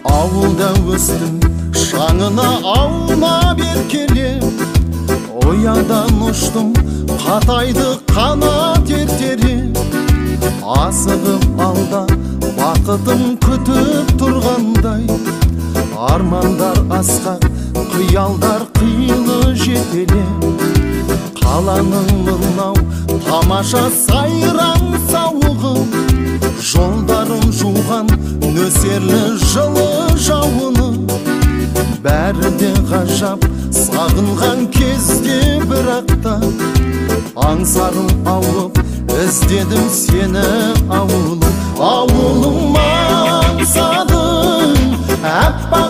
Ауылда өстім, шаңына аунап еркелеп, ұядан ұштым, қатайды қанат ертерек. Асығып алда бақытым күтіп тұрғандай, армандар асқақ, қиялдар қилы жетелеп. Қаланың мынау тамаша сайран сауығы, жолдарын жуған нөсерлі жылы жауыны. Бәрі де ғажап, сағынған кезде бірақ та аңсарым ауып, іздедім сені, ауылым. Ауылым аңсадым, әппақ